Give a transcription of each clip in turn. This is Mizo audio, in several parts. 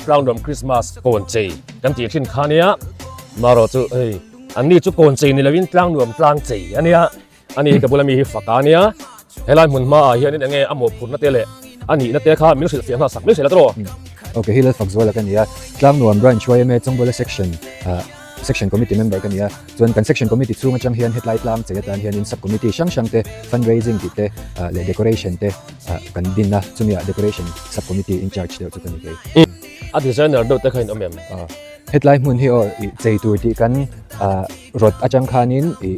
Tlangnuam Christmas kawn chei kan tih thin kha nia. Marawh chu hei an ni chu kawn chei ni lovin Tlangnuam tlang chei a nia. Ani hi ka bula mi hi fak a nia. Helai hmun hmaah hianin enge a mawhphurhna te leh a nihna te kha min hrilhfiah nghal sak mai zel a tawh. Ok, hi Lalfakzuala ka ni a, Tlangnuam Branch yma Chawngbawla Section Section Committee member ka ni a, chuan kan Section Committee chhung atang hian hetlai tlang chei atan hianin Sub Committee hrang hrang te Fundraising tih te leh Decoration te kan din a, chumi ah Decoration Sub Committee in charge deuh chu ka ni kei. A designer deuh te kha in awm em? Hetlai hmun hi aw ih chei tur tih kan ah rawt atang khanin ih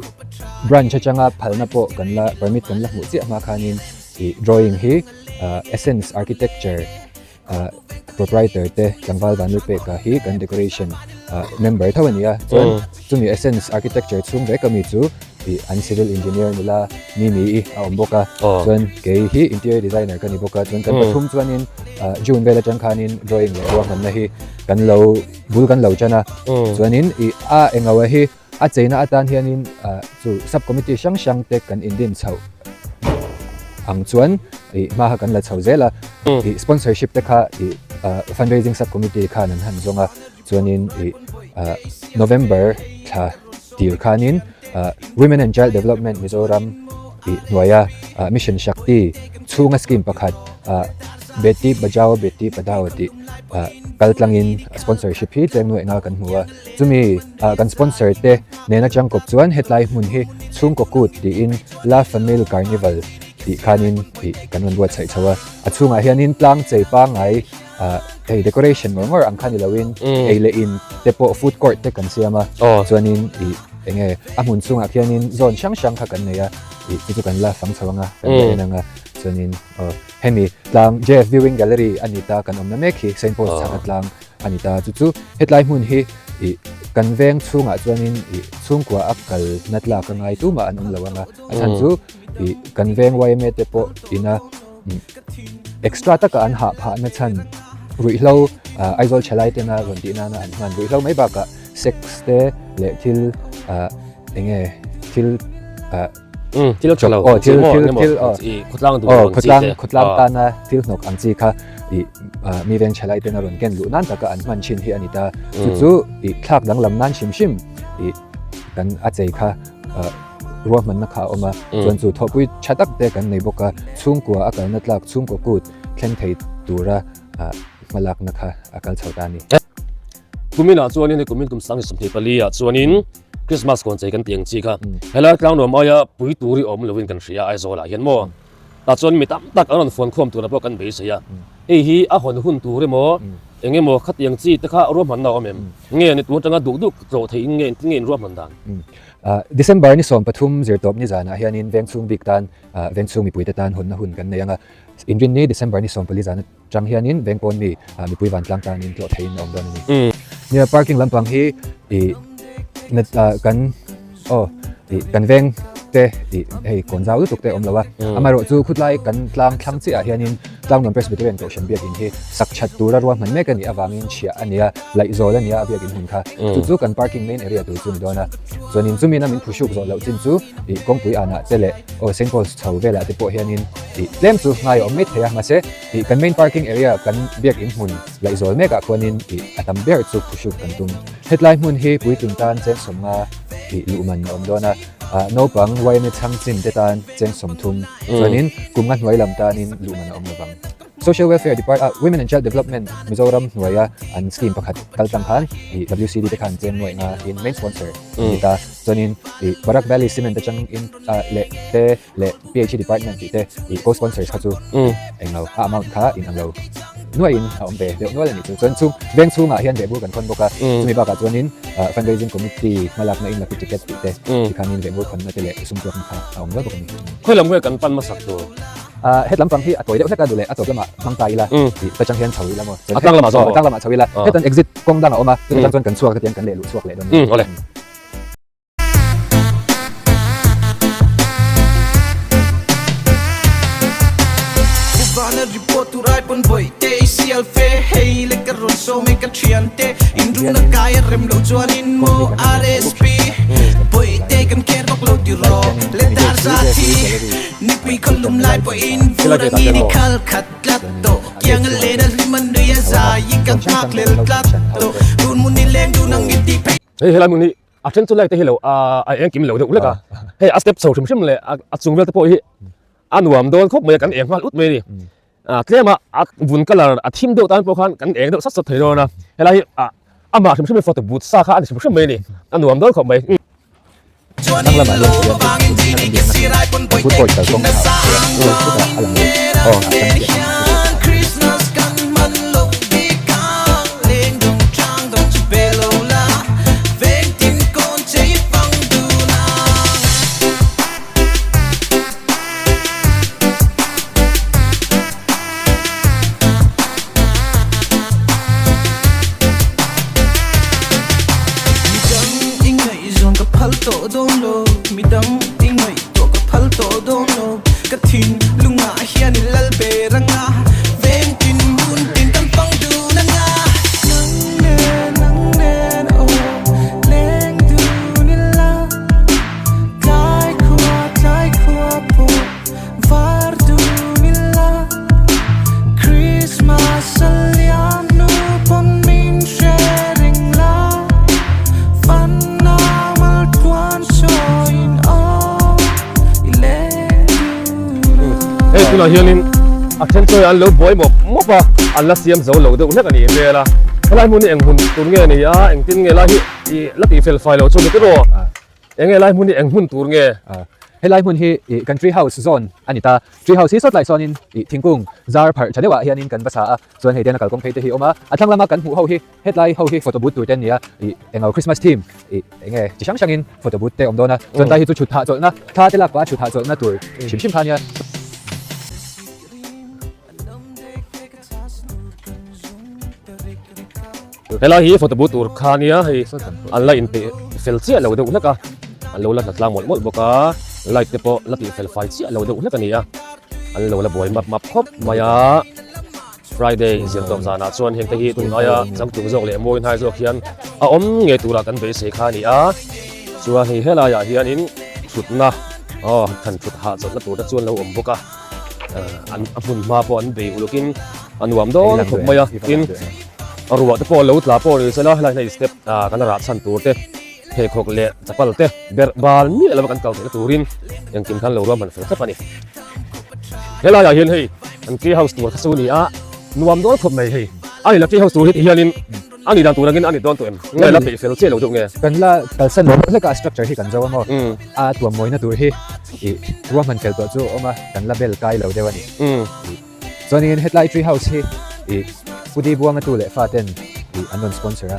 branch atanga phalna pawh kan la permit kan la hmuh chiah hma khanin ih drawing hi ah essence architecture ah proprietor te tlangval vanlupeka hi kan decoration ah member tho a ni a chuan chumi essence architecture chhung vek ami chu ih an civil engineer nula Mimi i a awm bawk a chuan kei hi interior designer ka ni bawk a chuan kan pathum chuanin ah June vel atang khanin drawing leh ruahmanna hi kan lo bul kan lo tan a chuanin ih a engo a hi a cheina atan hianin ah chu sub committee hrang hrang te kan indin chhoh ang chuan ih hma kha kan la chho zel a ih sponsorship te kha ih ah fundraising sub committee khan an han zawng a. Chuanin ih ah November thla tir khanin ah Women and Child Development Mizoram ih hnuaia ah Mission Shakti chhunga scheme pakhat ah Beti Bachao Beti Padhao tih ah kal tlangin sponsorship hi tlem nuaih nga kan hmu a. Chumi ah kan sponsor te nena changkawp chuan hetlai hmun hi chhungkaw kut tiin La Famille Carnival tih khanin ih kan rawn buatsaih chho a. A chhungah hianin tlang chei pangngai Ah hei decoration ngawr ngawr ang kha ni loin ei leh in te pawh food court te kan siam a chuanin ih eng nge a hmun chungah khianin zone hrang hrang kha kan nei a ih chu chu kan la fang chho ang a kan la en ang a chuanin aw hemi tlang JF viewing gallery a ni ta kan awmna mek hi Saint Paul's chhaka tlang a ni ta chu chu hetlai hmun hi ih kan veng chhungah chuanin ih chhungkua a kalna tlak a ngai tumah an awm lo ang a a chhan chu ih kan veng yma te pawh ina Extra taka an hah phah na chhan ruihhlo Aizawl thalai tena rawn tih nana an hman ruihhlo mai bakah sex te leh thil eng nge thil thil tha lo aw thil thil thil aw khawtlang duh ang chi te khawtlang tana thil hnawk ang chi kha ih mi veng thalai tena rawn ken luh nan taka an hman thin hi a ni ta chu chu ih thlak danglam nan hrim hrim ih kan a chei kha ruahmanna kha a awm a, chuan chu thawhpui tha tak te kan nei bawk a, chhungkua a kalna tlak chhungkaw kut thleng thei tura hmalakna kha a kal chho ta a ni. Kuminah chuanin hei kumin kum 2024 ah chuanin Christmas kawn chei kan tih ang chi kha helai tlangnuam aia pui tur hi awm lovin kan hria Aizawl ah hian maw tah chuan mi tam tak an rawn fuan khawm tura pawh kan beisei a, hei hi a hawn hun tur emaw eng emaw khatiang chi te kha ruahmanna a awm em? Nge ni tun atanga duh duh tlawh theihin nge engtin nge in ruahman dan? December ni 13 zirtawp ni zanah hianin Vengchhung bik tan Vengchhung mipuite tan hawnna hun kan nei ang a. Inrinni December ni 14 zan atang hianin Vengpawn mi mipui vantlang tanin tlawh theihin a awm dawn a ni. Nia parking lampang hi ih kan aw ih kan veng te ih hei kawn zau lutuk te a awm lo a. Amaherawhchu khutlai kan tlang thlang chiahah hianin Tlangnuam Presbyterian Kohhran biakin hi sak that tura ruahman mek a nih avangin chhiah a ni a, laihzawl a ni a a biakin hmun kha. Chu chu kan parking main area tur chu ni dawn a. Chuanin chumina min phuhruk zawh loh chin chu ih kawngpui anah te leh aw Saint Paul's chho velah te pawh hianin ih tlem chu ngai a awm mai thei a. Mahse ih kan main parking area kan biakin hmun laihzawl mekah khuanin ih a tam ber chu phuhruk kan tum. Hetlai hmun hi puitling tan cheng sawmnga ih luhman a awm dawn a. Naupang yma chhang chin te tan cheng 30 chuanin kum nga hnuai lam tanin luh man a awm lovang. Social Welfare Depart ah Women and Child Development Mizoram hnuaia an scheme pakhat kal tlang khan ih WCD te khan cheng nuaih nga in main sponsor an ni ta. Chuanin ih Barak Valley Cement atang in ah leh te leh PHE Department tih te ih co-sponsors kha chu englo a amount kha in ang lo nuaihin a awm ve deuh nual a nih chu. Chuan chung veng chhungah hian vehbur kan khawn bawk a, chumi bakah chuanin fundraising committee hmalakna in lucky ticket tih te tikhanin vehbur khawnna te leh sum tuakna kha a awm nual bawk a ni. Khawi lam nge kan pan hmasak tur? Het lampang hi a tawi deuh hlek a duh leh a tawp lamah hmang ta ila tih ta chang hian chho ila maw? A tlang lamah zawk maw? A tlang lamah chho ila. Hetan exit kawng dang a awm a, chutah chang chuan kan chhuak hetiang kan leh luh chhuak leh dawn a ni. Awle. dawn a, zone hrang hrang te an lo tih hran ho te. Hei helai hmun hi a then chu light te hi lo a eng kim lo deuh hlek a, hei a step chho hrim hrim leh a chung vel te pawh hi a nuam dawn khawp mai a, kan eng nghal ut mai a ni. Tlem a a vun colour a thim deuh tan pawh khan kan eng deuh sat sat thei dawn a, helai hi amah hrim hrim hi photo booth sa kha a ni hrim hrim mai a ni, a nuam dawn khawp mai. Thlang lamah hian tihian hei tuna kan biakna food court kalkawng kha a awm thei a, chutah a lang leh aw a chang chiah ang. Midang i ngaihzawn ka phal tawh dawn lo Midang i ngaihtuah ka phal tawh dawn lo Ka thinlungah hian i lal ber anga Vengtin hmun tin kan fang dun anga Nang nen, nang nen aw leng dun ila Tlai khua, tlai khua pawh var dun ila Christmas a liam hnu pawn min hre reng la Fan a mal tluan sawiin aw i leng dun a. Hei tunah hianin a then chawi an lo buai mawp mawp a, an la siam zo lo deuh hlek a nih hmel a. Helai hmun hi eng hmun tur nge ni a, engtin nge lai hi i la tihfel fai lo chu ni tiraw? Eng nge lai hmun hi eng hmun tur nge? Helai hmun hi ih kan tree house zone a ni ta. Tree house hi sawt lai sawnin ih thingkung zar pharh tha deuhah hianin kan va sa a, chuan hei te an kalkawng phei te hi a awm a. A thlang lama kan hmuh ho hi hetlai ho hi photo booth tur te an ni a, ih englo Christmas theme ih eng nge chi hrang hrangin photo booth te a awm dawn a. Chuan tlai hi chu chhut hahchawlhna thla te lak pah a chhut hahchawlhna tur hrim hrim kha a nia. Helai hi photo booth tur kha nia hei an la inpeih fel chiah lo deuh hlek a an lo la hlatlang mawlh mawlh bawk a light te pawh la tih fel fai chiah lo deuh hlek a ni a an lo la buai map map khawp mai a Friday zirtawp zanah chuan heng te hi tunlaia changtlung zawk leh mawi hnai zawk hian a awm ngei tura kan beisei kha a ni a chuan hei helaiah hianin thutna aw han thut hahchawlhna tur te chu an lo awm bawk a. An a hmun hma pawh an bei ulukin a nuam dawn khawp mai a tin a ruah te pawh a lo tla pawh ni sela helai hian step ah kan rah chhan tur te pheikhawk leh chapal te berh bal miah lova kan kal theihna turin engkim khan lo ruahman fel thlap a ni helai ah hian hei an tree house tur kha chu a ni a nuam dawn khawp mai hei a ni la tree house tur hi ti hianin A nih dan tur angin a ni dawn tawh em? Nge la peih fel chiah lo deuh nge? Kan la kalsan lo hlek a structure hi kan zo a maw? A tuam mawina tur hi ih ruahman fel tawh chu a awm a, kan la bel kai lo deuh a ni. Chuanin hetlai tree house hi ih Pudi Buanga tu leh fa ten ih an rawn sponsor a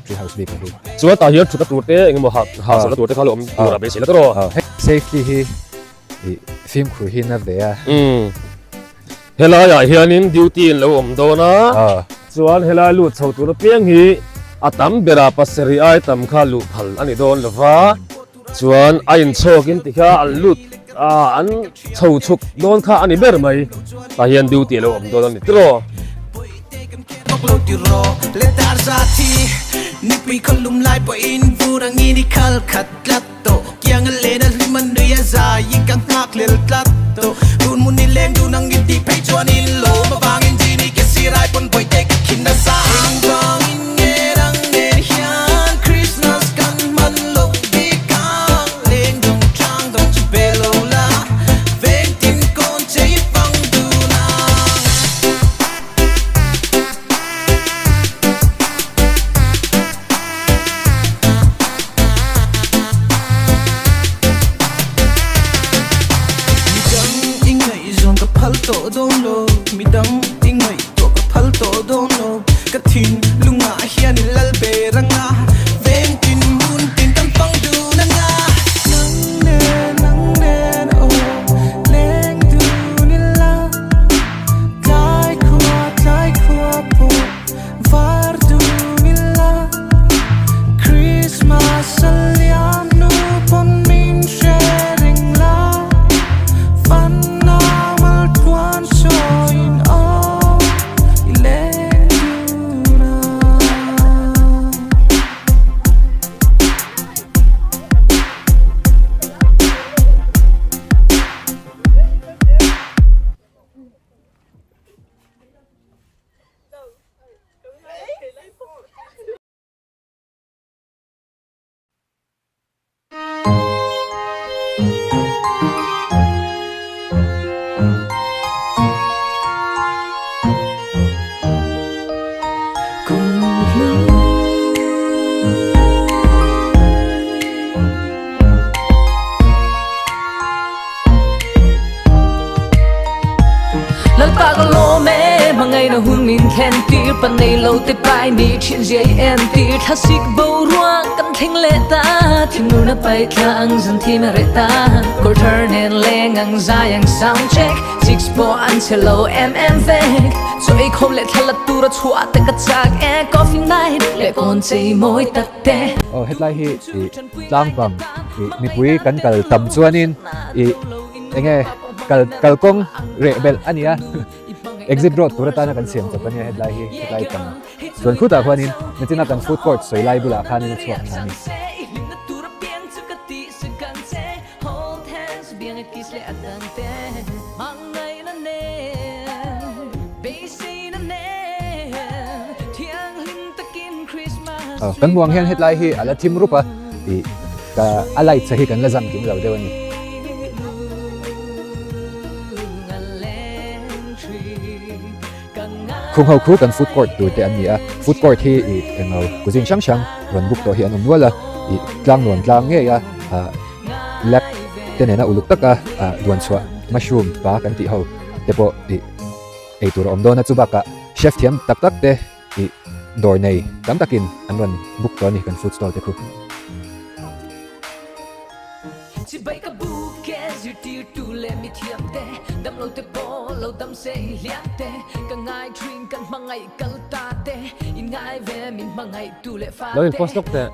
tree house bik a hi. Chuan tah hian thutna tur te eng emaw ha zawhna tur te kha lo awm tur a beisei la tawh. Safety hi ih fimkhur hi na ve a. Helai ah hianin duty in lo awm dawn a, chuan helai lut chho tur apiang hi a tam berah pasarih ai tam kha luh phal a ni dawn lo va, chuan a inchhawk in tikha an lut a an chho chhuk dawn kha a ni ber mai, tah hian duty a lo awm dawn a ni tiraw. Tawh kiang a len a hlim a nui a zai i ka nghak hlel tlat tawh tun hmun i leng dun ang i tih phei chuan in lawm avangin Genie ke sirai pawn bawihte ka khin nasa engvangin nge rang nen hian Christmas kan hman loh bik ang leng dawng chang dawng chu be lo la veng tin kawn che i fang dun ang. Midang i ngaihzawn ka phal tawh dawn lo Midang i ngaihtuah ka phal tawh dawn lo Ka thinlungah hian i lal ber anga Veng tin hmun tin kan fang dun anga Nang nen, nang nen aw leng dun ila Tlai khua, tlai khua pawh Var dun ila Christmas a liam hnu pawn min hre reng la Fan a mal tluan sawiin aw i leng dun a. Aw hetlai hi ih tlang pang ih mipui kan kal tam chuanin ih eng nge kal kalkawng reh belh a ni a exit road tur atana kan siam chawp a nia hetlai hi hetlai pang chuan khutah khuanin nachina kan food court sawi lai bulah khanin a chhuak thla a ni. Kan hmuh ang hian hetlai hi a la thim rup a, ih ka a light sa hi kan la zam kim lo deuh a ni. Khung ho khu kan food court tur te an ni a, food court hi ih englo cuisine hrang hrang rawn book tawh hi an awm nual a, ih tlang nuam tlang ngei a ah lab te nena uluk taka ah duan chhuah mushroom pa kan tih ho te pawh ih ei tur a awm dawn a, chu bakah chef thiam tak tak te ih dawr nei tam takin an rawn book tawh a ni kan food stall te khu. Lo in post lawk teh.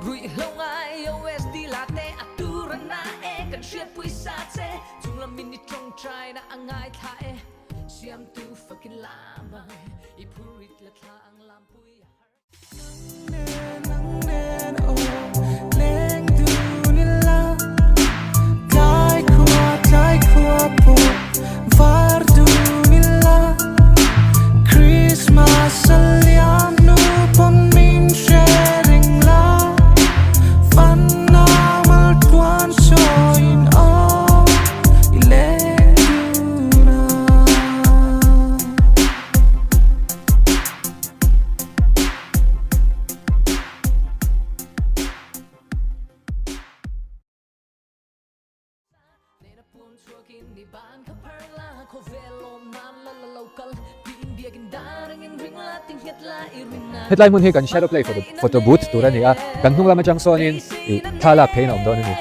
Hetlai hmun hi kan shadow play photo photo booth tur a ni a, kan hnung lam atang sawnin ih thla lak pheiin a awm dawn a ni.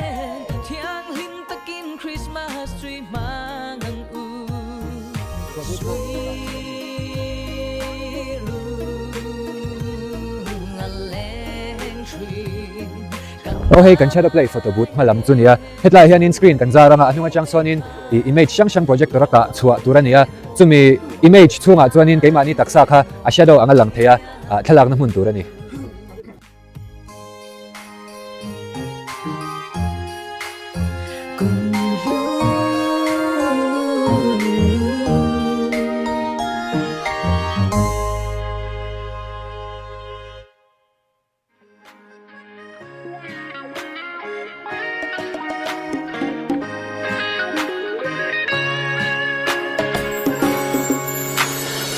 Aw hei kan shadow play photo booth hma lam chu nia hetlai hianin screen kan zar anga a hnung atang sawnin ih image hrang hrang projector a kah chhuah tur a ni a chumi image chhungah chuanin keimahni taksa kha a shadow anga lang thei a ah thlalakna hmun tur a ni.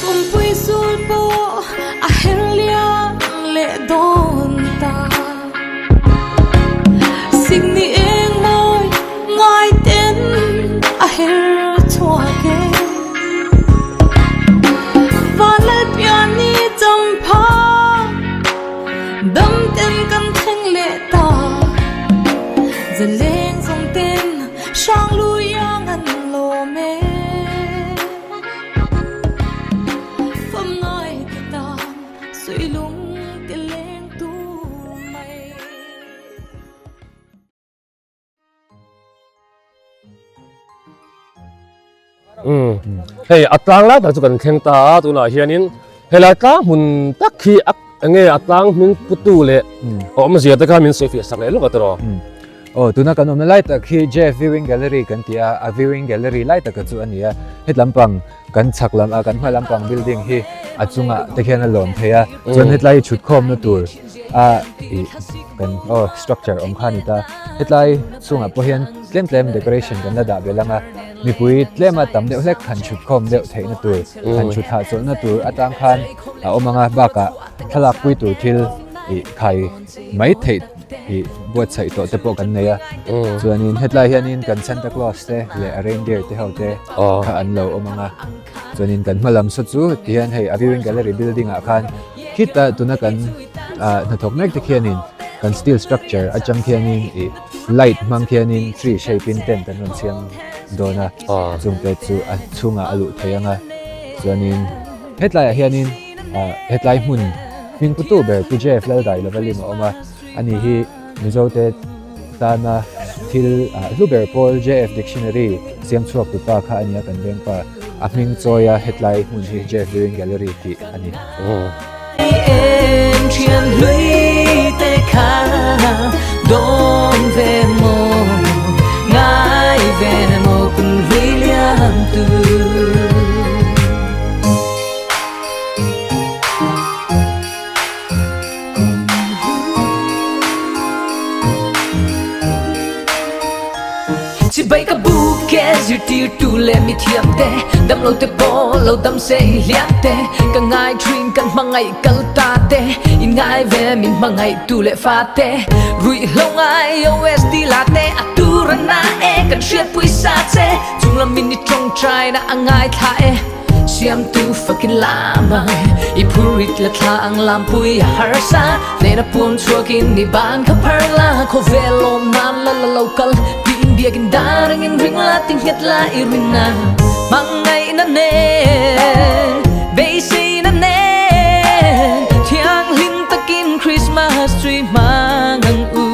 Pumpui sul pawh a her liam leh dawn ta. Sikni eng mawi ngai ten a her chhuak e. Vanlal pian ni champha dam ten kan thleng leh ta. Zaleng zawng ten hrang lui ang an lawm e. Fam ngai te tan suih lung ti leng tu mai. Hei a tlang lai tak chu kan thleng ta a tunah hianin helai tlang hmun tak hi a enge a tlang hming putu leh awmzia te kha min sawi fiah sak leh lawk a tiraw. Aw tuna kan awmna lai tak hi J Viewing Gallery kan ti a, a viewing gallery lai taka chu a ni a, het lampang kan chhak lam a kan hma lampang building hi a chungah te khian a lawm thei a, chuan hetlai hi thutkhawmna tur a ih kan aw structure awm kha a ni ta, hetlai chungah pawh hian tlem tlem decoration kan la dah belh ang a. mipui tlema tam deuh hlek han chhut khawm deuh theihna tur han chhut hahchawlhna tur atang khan a awm ang a bakah thlalak pui tur thil ih khai mai theih ih buatsaih tawh te pawh kan nei a chuanin hetlai hianin kan Santa Claus te leh a reindeer te ho te kha an lo awm ang a chuanin kan hma lam saw chu tihian hei a viewing gallery building ah khan khita tuna kan ah hnathawk mek te khianin kan steel structure atang khianin ih light hmang khianin tree shape in tent an rawn siam dawn a chungte chu a chhungah a luh theih ang a chuanin hetlaiah hianin ah hetlai hmun hming putu ber Pu Jeff Laldailova lim a awm a ani hi Mizo te tana thil ah hlu ber pawl JF Dictionary siam chhuak tu pa kha a ni a kan veng pa a hming chawi a hetlai hmun hi JF Viewing Gallery tih a ni. Chibai ka buk e zirtirtu leh mithiam te damlo te pawh lo dam se i hliam te ka ngai thin kan hmangaih kal ta te in ngai ve min hmangaih tu leh fa te ruihhlo ngai OSD la te a tur a na e kan hriatpui sa che chunglam in i tawngtai na a ngaithla e. Siamtu fakin lam ang i phurit la thla ang lampui a harsa hnena puam chhuakin i ban kha phar la khawvel awm nan la la lo kal tiin biakin dar angin ring la tinghet la i rinna hmangaihna nen beiseina nen thianghlim takin Christmas tree hmang ang u.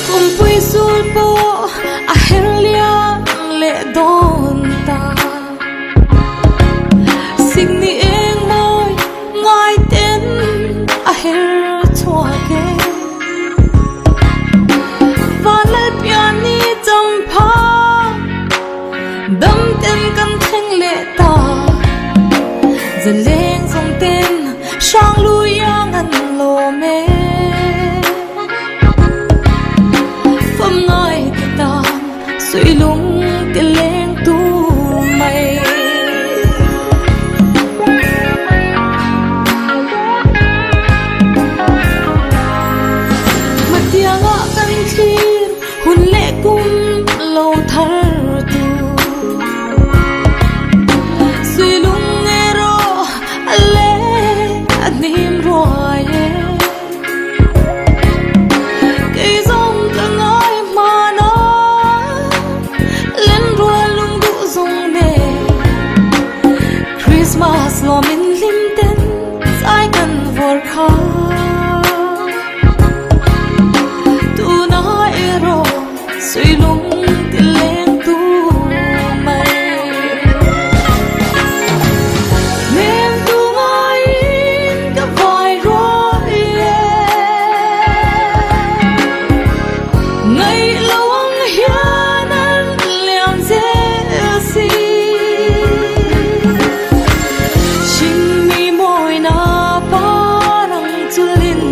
Kumpui sul pawh a her liam leh dawn ta. Sikni eng mawi ngai ten a her chhuak e. Vanlal pian ni champha dam ten kan thleng leh ta. Zaleng zawng ten hrang lui ang an lawm e. Fam ngai te tan suih lung ti leng tu mai. Matianga kan thlir hun leh kum lo thar tu. Suih lung erawh a leh a hnim ruai e. Kei zawng ka ngai hman a, len rual lung duh zawng nen. Christmas lawm in hlim ten zai kan vawr kha. Tuna erawh suih lung ti leng tu mai. Hnem tu ngaiin ka vai rual e. Ngaih lo ang hian an liam zel si. Hringmi mawina par ang chulin.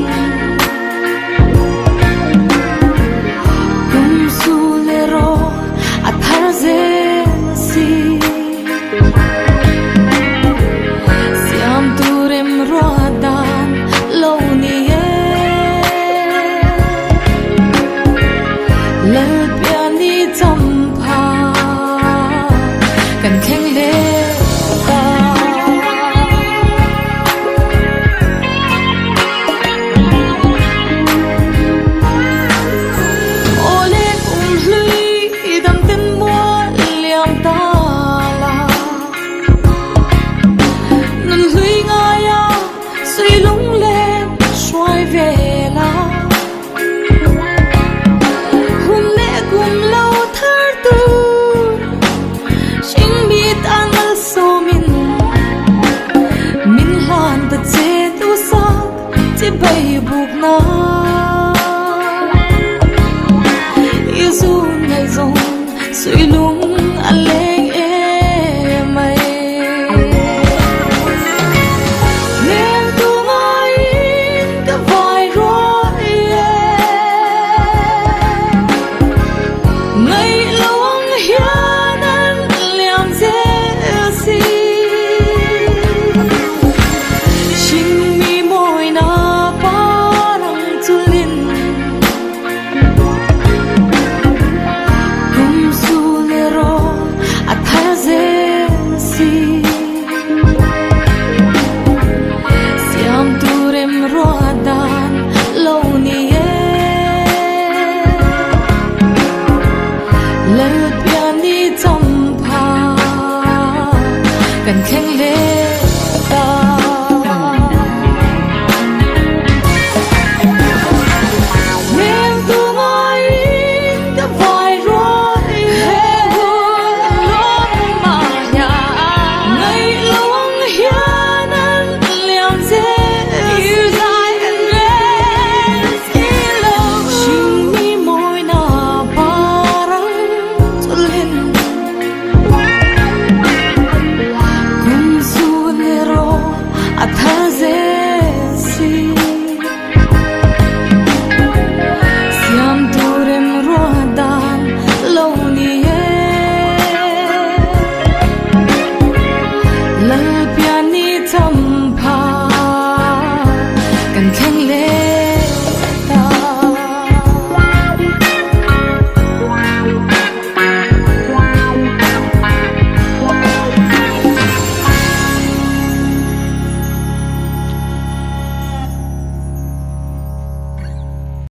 Kum su le rawh a thar zel si. Siam tur em ruat dan lo ni e. Lal.